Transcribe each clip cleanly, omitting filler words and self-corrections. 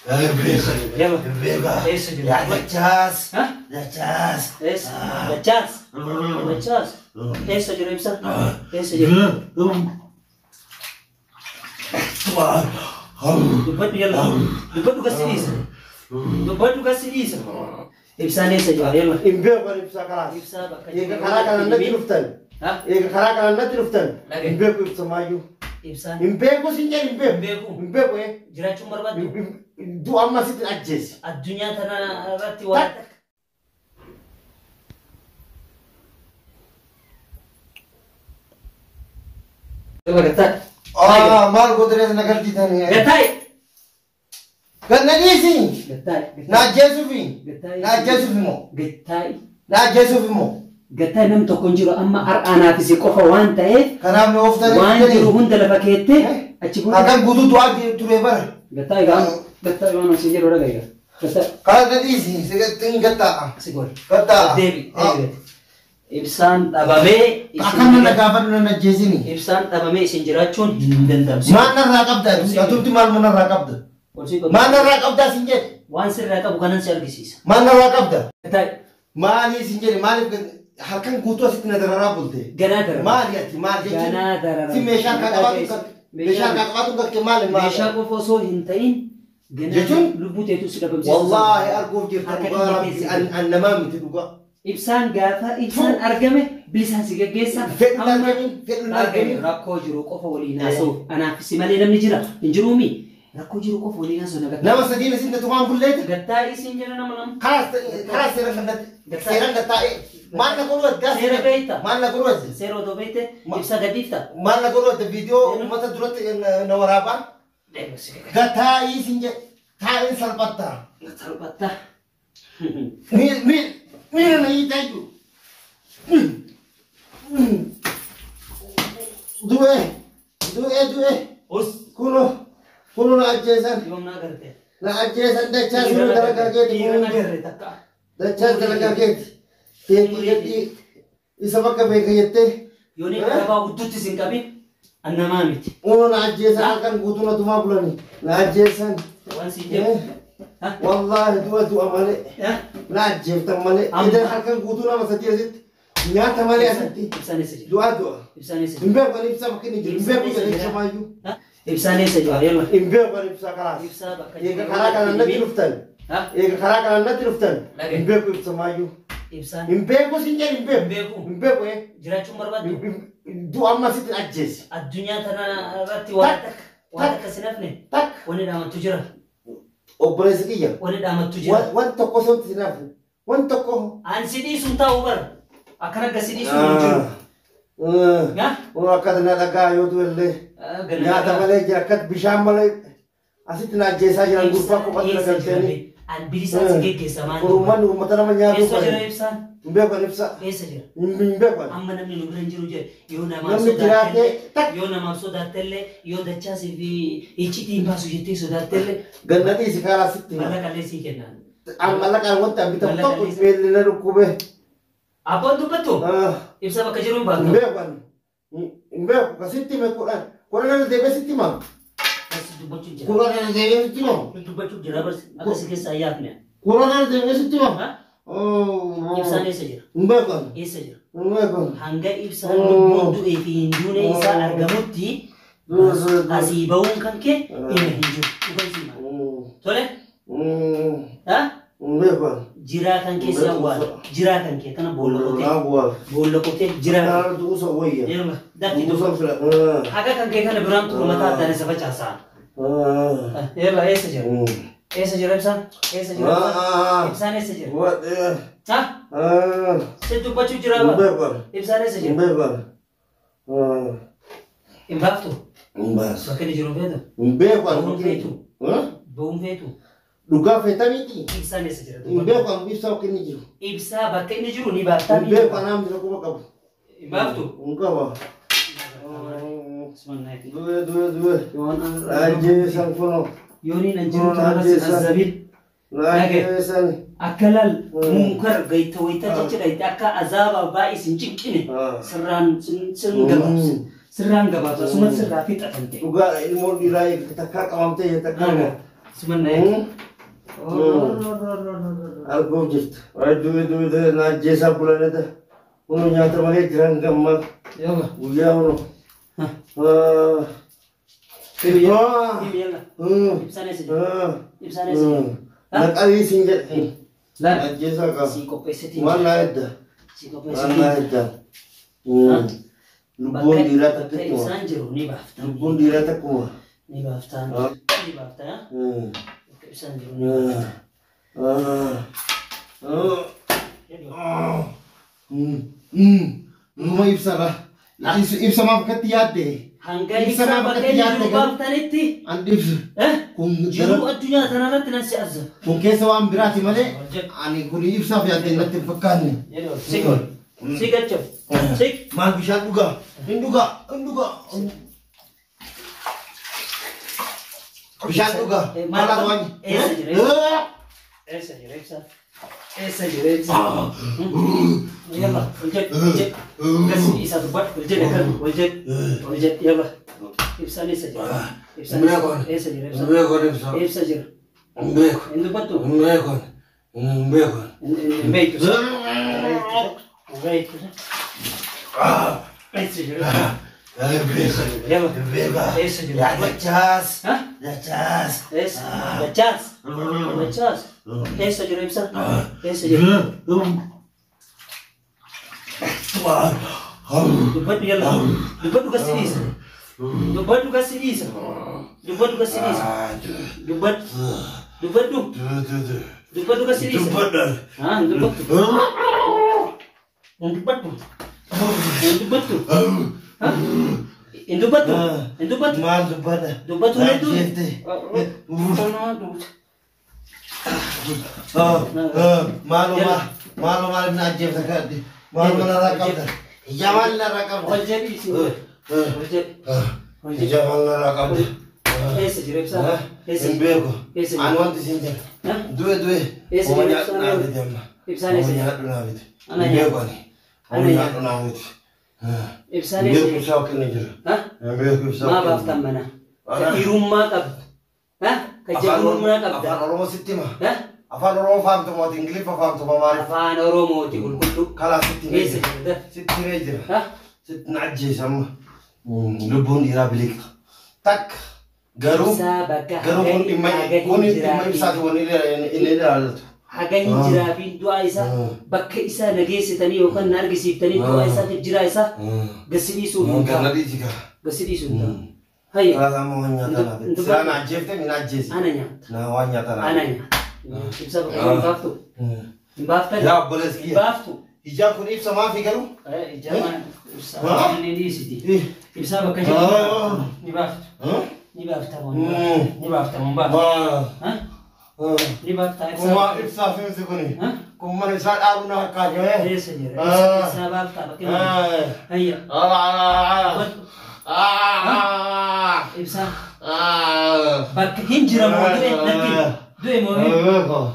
Beeka. Yalla. Beeka. Eessa jira? Yaa dachaas. Ha? Dachaas. Eessa? Dachaas. Dachaas. Eessa jira ibsaan? Eessa jira? Dubbadhu yalla. Dubbadhu gasi dhiisa. Dubbadhu gasi dhiisa. Ibsaan eessa jira? Yalla. Hin beeku ani ibsaa kalaas. Ibsaa bakka Eega karaa kanaan natti dhuftan. Ha? Eega karaa kanaan natti dhuftan. Dhagaye. Hin beeku ibsamaayyuu. Ibsaan Hin beeku sin jedhe hin Hin beeku. beeku. Hin beeku ee. jiraachuun barbaaddu. Du'a amma sitti ajjeesi. Addunyaa tana irratti waan takka. Yalla gattaa'e. Maal gooteres na galchitanii. Gattaa'e. Ganna dhiisi. Gattaa'e. Na ajjeesuufi. Gattaa'e. Na ajjeesuufi moo. Gattaa'e. Na ajjeesuufi moo. Gattaa'e namni tokko hin jiru amma har'aanaa fi si qofa waan ta'eef Kanaaf na ooftanii. waan jiru hunda lafa keettee achi booda. Halkan guutuu du'aa ture bara. Gattaa'e gaa gattaa'e waan isin jedhu dhaga'i gaa. Gattaa'e Kana na dhiisi. Sigatiin gattaa'a. si godhe. Gattaa'a. Deebi deebi. Ibsaan dhabamee Akkam na gaafadhu na ajjeesini. Ibsaan dhabamee isin jiraachuun hin danda'amu. Maal narraa qabda? Atumti maal narraa qabda? Olsii qabdu. Maal narraa qabda sin jedhe? Waan sirraa qabu kanan si argisiisa. Maal narraa qabda? Gattaa'e Maali sin jedhe? Maaliif halkan guutuu asitti na dararaa bulte? ganaa darara. Maali ati maal jechuun? Ganaa darara. Si meeshaa harkaa qabaatu meeshaa harkaa qabaatu kan maali maali? Meeshaa qofa osoo hin ta'in ganaa Jechuun? lubbuu teetu si dhabamsiisa. Wallaahi arguuf jirta Harka dhugaa kiyya rabbi keessa an an namaa miti dhugaa. Ibsaan gaafa ibsaan argame bilisaan si geggeessa. Fedhu Amma argamin fedhu argamin. rakkoo jiru qofa waliin haasa'u. Anaaf si malee namni jira hin jiruumi. Rakkoo jiru qofa waliin haasa'u na Nama sadiin isin tumaan bulleeti. Gattaa'e isin jira nama lama. Karaa karaa seera kanatti seeraan gattaa'e maal na godhu addaa Seera beekta. maal na godhu adda Seera otoo beekte ibsaa gadhiifta. maal na godhu adda viidiyoo uummata duratti na waraabaa. Gattaa'ii sin jedhe taa'in salphattaa. Salphatta. Miira na hiitaa jiru. Du'e du'e du'e kuno kuno na ajjeesan Yoom na agarte? na ajjeesan dachaa sunu dalagaa keeti Dhiira na agarre takka. dachaa dalagaa keeti teetii gadhii isa bakka beeka jettee Yoon inni gabaa gudduutti sin qabin annamaa miti. kuno na ajjeesan halkan guutuu na tumaa bulani na ajjeesan Waan siin jedhu. Ha? wallaahi du'a du'a malee Ha? na ajjeeftan malee Amma. idan halkan guutuu nama sadii asitti nyaata malee asitti Ibsaan eessa jira? du'a du'a. Ibsaan eessa Hin jira? beeku ani ibsaa bakka inni jiru. Hin beeku jedhee ibsamaayyuu. Ha? Ibsaan eessa jira? Yalla. Hin beeku ani ibsaa kalaas. Ibsaa bakka Eega karaa kanaan natti dhuftan. Ha? Eega karaa kanaan natti dhuftan. Dhagaye. Hin beeku ibsamaayyuu. Ibsaan Hin beeku sin jedhe hin Hin beeku. beeku. Hin beeku ee. jiraachuun barbaaddu. Du'a amma sitti ajjeesi. Addunyaa tana irratti waan takka waan takka sin hafne Takka. wanni dhaamattu jira. Obboleessi kiyya. Wanni dhaamattu jira. Waan tokko osoo hin hafu. Waan tokko. Ani si dhiisuun taa'u bara. Akkana gasi dhiisuun hin jiru. Ha? Kun akkas na dhagaa yoo du'e illee. Ganaa Nyaata malee jira akkas bishaan malee asitti na ajjeesaa jiran gurbaa qofatti na Eessa jira galchanii. be? An bilisaan si geggeessa maal? Uummanni uummata nama nyaatu Eessa jira qabu. ibsaan? Hin beeku ani ibsaa. Eessa jira? Hin beeku ani. Amma namni nu bira hin jiru jedhe yoo namaaf Namni jiraatee sodaattellee takka yoo namaaf sodaattellee yoo dachaasii fi iccitii hin baasu jettee sodaattellee gannatii si karaa sitti hima. mallaqa illee sii kennan. An mallaqaan wanta an bitamu Mallaqa tokko illee- miilli na dhukkube. Abboon dubbattu Ah, ibsa bakka jiru hin Hin baaftu. beeku ani. Hin beeku ka sitti hime kudhan. Kudhan irra deebi'ee sitti hima. Bas dubbachuu jira. Kudhan irra deebi'ee sitti hima. Dubbachuu jira bas akka si keessaa yaafne. Kudhan irra deebi'ee sitti hima. Ha? Oh, Ibsaan eessa jira? Hin beeku ani. Eessa jira? Hin beeku ani. Hanga ibsaan lubbuun du'ee fi hin duune isaa argamutti asii bahuun kan kee dhimma hin jiru. Dhugan siima. Tole? Ha? Hin beeku ani. Jiraa kan kee si awwaala. Jiraa kan kee kana boolla qotee. Awwaala. Boolla qotee jiraa kan Kana du'uusa wayya. kee. Dafti Du'uusa duuba. fila. Haga kan kee kana biraan turu mataa addaan isa facaasaa. Yalla eessa jira? Eessa jira ibsaan? Eessa jira ibsaan? Ibsaan eessa jira? Ha? Si dubbachuu jira Hin ba? beeku ani. Ibsaan eessa Hin jira? beeku ani. Hin baaftu? Hin baasu. Bakka inni jiru hin feetu? Hin beeku ani. Bahuun feetu? Bahuun feetu? Dhugaa feetaniiti. Ibsaan eessa jira? Hin beeku ani ibsaa bakka inni jiru. Ibsaa bakka inni jiru ni baaftaa? Hin beeku ani hambi quba qabu. Hin baaftu? Hin qaba. Du'e du'e du'e. Ajjeesan kunoo. Yooniin an jiru tanarra sin azabin. Ajjeesan. Akka laal munkar gayta wayita jecha dhayte akka azaaba baay'ee sin cinqine sirraan sin gabaabsa. Sirraan gabaabsa. Suma sirraa fixatamte. Dhugaa ilmoon dhiiraa takkaa qabamtee takkaa Suman na eega. Arguuf jirta. Duwe duwe na ajjeesaa bulaneta. Kunu nyaata malee jiran gammaa. Yalla. Guyyaa kunu. Himi yalla. Ibsaan eessa jira? Ibsaan eessa jira? Naqarii siin jedhe. Laal. Ajjeesaa qaba. Si qopheessitiin Maal jira. naa edda? Si Maal naa qopheessitiin jira. edda? Lubbuun dhiiraa Bakka takkuma. ibsaan jiru ni baafta. Lubbuun dhiiraa takkuma. Ni baafta. Ni baafta. Bakka ibsaan jiru ni baafta. Numa ibsarra. Ibsa maaf akkatti yaadde? Hanga Ibsa ibsaa maaf bakka akkatti inni yaadde jiru garuu? baaftanitti An ibsa. Kun jiruu addunyaa tanarratti nan si azza. Kun keessa waan biraati malee ani kun ibsaaf yaadde natti hin fakkaanne. Siq ol. Siq achi ol. Siq. Maal bishaan dhugaa? Hin dhugaa? Hin dhugaa? Bishaan dhugaa? Maal haa waan? Eessa jira? Eessa jira ibsaan? Eessa jira ibsaan? Yalla ol jedhi ol jedhi. Gas isaa dubbadhu ol jedhi akkan ol jedhi ol jedhi yalla. Ibsaan eessa jira? Ibsaan eessa jira ibsaan? Eessa jira? Hin dubbattu? Hin beeku. Hin beektu. Hin beektu. Eessa jira? Yalla. Eessa jira? Dachaas. Ha? Dachaas. Eessa? Dachaas. Dachaas. Eessa jira ibsaan? Eessa jira? Dubbadhu yalla. Dubbadhu gasi dhiisa. Dubbadhu gasi dhiisa. Dubbadhu gasi dhiisa. Dubbadhu. Dubbadhu. Dubbadhu gasi dhiisa. Haa hin dubbattu. Hin dubbattu. Hin dubbattu. Ha? Hin dubbattu. Hin dubbattu. Maal dubbadha? Dubbatu ni duute. Jettee. Kanaa duute. Maaluma maaluma na ajjeefta kadhi. Maaluma narraa qabda. Ija maal narraa qabda? Ol jedhi isin. Ol jedhi. Ol jedhi. Ija maal narraa qabda? Eessa jira ibsaan? Eessa Hin jira? beeku. Eessa jira? Ani wanti isin jedha. Ha? Du'e du'e. Eessa Oma jira nyaadhu ibsaan? naa fidi amma. Ibsaan Oma eessa jira? nyaadhu naa fidi. Ana Hin beeku nyaadhu. ani. Ana Oma nyaadhu. nyaadhu naa fidi. Ibsaan Hin eessa beeku jira? ibsaa akka inni jira. Ha? Hin beeku ibsaa Maa akka inni baaftan jira. mana? Ka dhiirummaa qabdu. Ha? Ka jagnummaa qabda. Afaan Oromoo sitti hima. Ha? Afaan Oromoo faamtuma ati Ingiliffa faamtuma maaliif? Afaan Oromooti qulqulluu. Kalaa sitti himee Eessa jira. jira? Sitti himee jira. Ha? Sitti na ajjeesa amma. Lubbuun dhiiraa biliqa. Takka garuu Ibsaa bakka garuu kun dhimma haga kun hin dhimma ibsaati jiraatin. wanni inni ilaallatu. Haga hin jiraatin du'a isaa bakka isaa nageessitanii yookaan na argisiiftanii du'a isaatiif jiraa isaa gasi dhiisuu hin Kan na ta'u. dhiisi kaa. Gasi dhiisuu hin ta'u. Hayya. Kalaa amma waan nyaataa naa fidi. Silaa na ajjeefte na ajjeesi. Ana nyaata. Na waan nyaataa naa Ana fidi. nyaata. Ibsaa bakka hin baaftu. Hin baaftan. Yaa obboleessi Hin kiyya. baaftu. Ijaan kun ibsa maafi garuu? Ijaa ibsaa ni dhiisiti. Ibsaa bakka jiru ni baaftu. Ni baafta moo ni baafta moo baafta. Maa. Ni baafta ibsaa. Kuma ibsaa fi miti kuni. Kun mana isaa dhaabuu na fakkaata. Eessa jira? Ibsaa baafta bakka hin Hayya. Ibsaa bakka hin jira moo du'e natti du'e moo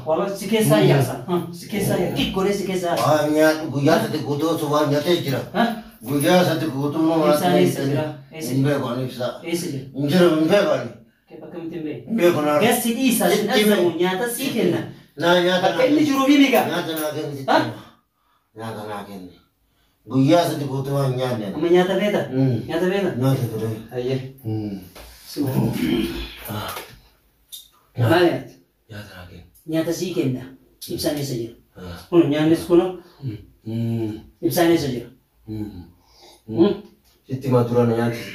wala si keessaa yaasa. Si keessaa yaasa. Kikkoree si keessaa yaasa. Waan nyaadhu guyyaa sadi guutuu osoo waan nyaatee jira. Guyyaa sadi guutuu mana Ibsaan eessa jira? Eessa Hin jira? beeku ani ibsaa. Eessa jira? Hin jiru hin beeku ani. Bakka miti hin beeku. Hin beeku naa. Gassi dhiisa sin azzamu nyaata sii kenna. Naa nyaata Bakka inni jiru himi gaa. Nyaata naa kenni sitti hima. Nyaata naa kenni. Guyyaa sadi guutuu waan nyaanne. Amma nyaata feeta? Nyaata feeta? Nyaata fedhe. Hayyee. Maal nyaata? Nyaata naa kenni. Nyaata sii kenna. Ibsaan eessa jira? Kun nyaannis kun ibsaan eessa jira? Sitti himaa dura na nyaachisi.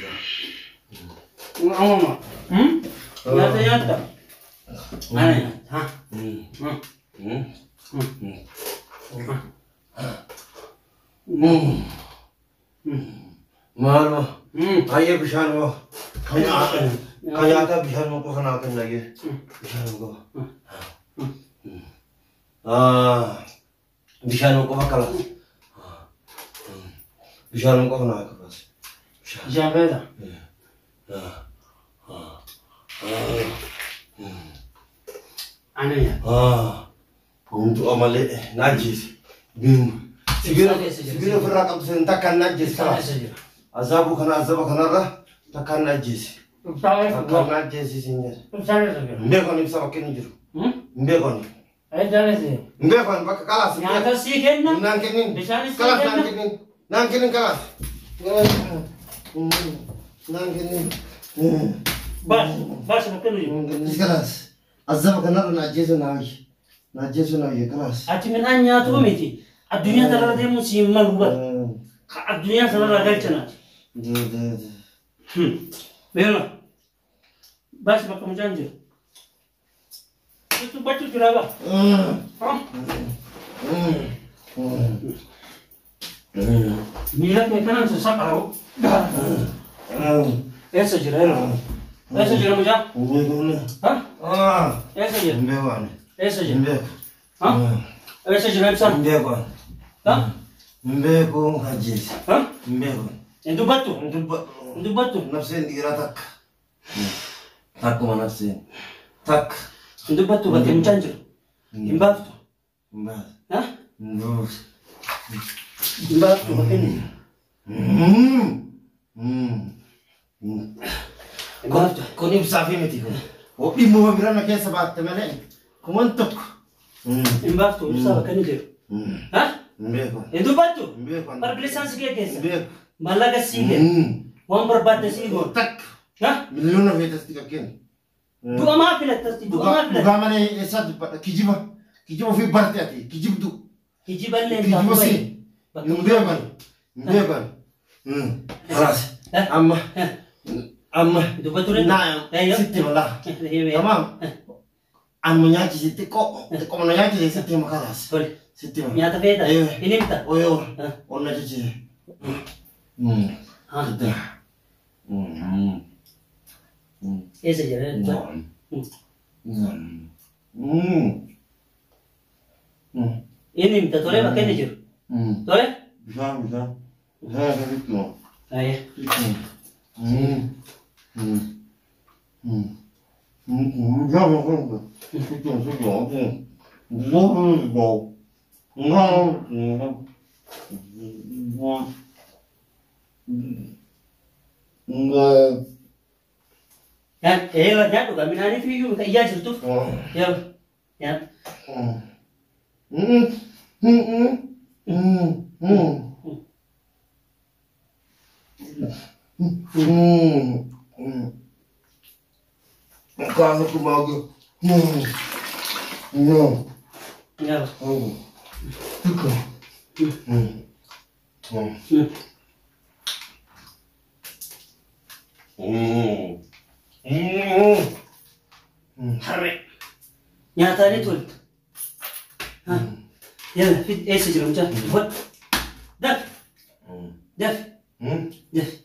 Nyaata nyaata. Ana nyaata. Ha? Maaluma. Hayyee bishaan moo. Kan nyaataa bishaan moo qofa naa kenna hayyee. Bishaan qofa. Bishaan qofa kalaas. Bishaan qofa naa kalaas. Bishaan feeta? Ana nyaata. Du'a malee na ajjeese. Sibiila ofirraa qabdu sun takka na ajjeese Ibsaan kalaas. eessa jira? Azaabuu kana azaba kanarra takka na ajjeese. Ibsaa eessa Akka jira? na ajjeesiisin jedhe. Ibsaan eessa jira? Hin beeku ani ibsa bakka inni jiru. Hin beeku ani. Ibsaan eessa jira? Hin beeku ani bakka kalaas. Nyaata sii kenna. Naan kennin. Bishaanis sii Kalaas naan kenna. kennin. Naan kennin kalaas. Naan kennin. Baas baas bakka inni jiru. Kalaas. Azaba kanarra na ajjeesu naa wayya. Na ajjeesu naa wayya kalaas. Ati midhaan nyaatu miti. Addunyaa tanarra deemuun si hin malu bara. Ka addunyaa sanarraa galchanaati. Beela. Baas bakka mucaan jiru. Dubbachuu jira ba. Miila kee kanaan sassaqaraa'u. Eessa jira yeroo? Eessa jira mucaan? Ha? Eessa jira? Eessa jira? Ha? Eessa jira ibsaan? Ha? Ha? Hin dubbattu? Hin dubbattu? Nafseen dhiiraa takka. Takkuma nafseen. Takka. Hin dubbattu bakka mucaan jiru? Hin baaftu? Ha? Hin baaftu bakka inni jiru? Hin baaftu? Kun ibsaa fi miti kun. Dhimmuma bira na keessa baatte malee kuman tokko. Hin baaftu ibsaa bakka inni jiru? Ha? Hin beeku. Hin dubbattu? Hin beeku. Barbilisaan si geggeessa? Hin beeku. Maallaqa sii kenna? Waan barbaadde sii godha? Takka. Ha? Miliyoona feetasti qaqqeen. Du'a maa filattasti? Du'a maa filatta? Dhugaa malee eessaa dubbadha? Kijiba. Kijiba ofii barte ati. Kijibdu. Kijiballee hin Kijiba taatu si. bahe. Hin beekan. Hin beekan. Kalaas. Amma. Amma. Dubbattu ni? Naa sitti hima. Tamaam. Amma nyaachise xiqqoo. Xiqqoo na nyaachise sitti hima kalaas. Tole. Sitti hima. Nyaata feeta? Hin himta? Oyoo. Onna jechise. Sitti hima. Eessa jira? Inni himta tole bakka inni jiru? Tole? Bishaan bishaan. Bishaan akkasitti hima. Ayya. Eela nyaadhu gaa midhaaniif iyyuu kan iyyaa jirtuuf. Yala nyaadhu. Yala. Harree. Nyaataanii tolta. Yala fid eessa jira mucaan? Uffadhu. Dafi. Dafi. Dafi.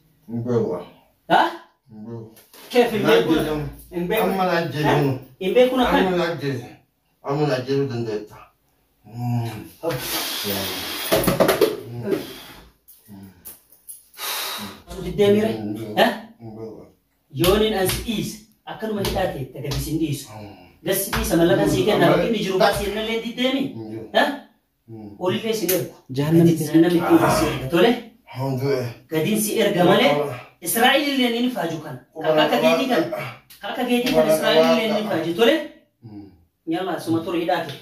Ha? Keef hin beeku. Hin beeku. Hin beeku na kan. Deemire. Ha? Yooniin ansi dhiise akkanuma hidhaa ta'e gadi sin dhiisu. Gassi dhiisa mallaqaan sii kenna bakki inni jiru baasii innallee diddeemi. Ha? Olillee sin ergu. Jahannamitti si erga tole. Gadiin si erga malee Israa'el illee ni faaju kana. Akka keetii kana. Akka keetii kana Israa'el illee ni faaju tole. Yalla suma ture hidhaa kee.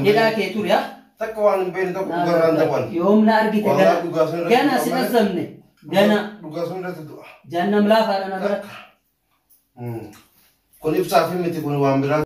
Hidhaa kee ture ha? Takka waan hin beekne tokko dhugarraan ta'an. Yoom na argite gana. Gana sin azamne. Gana. Dhugaa sun irratti du'a. Jahannam laafaadha na bira. Kun ibsaa fi miti kun waan biraa.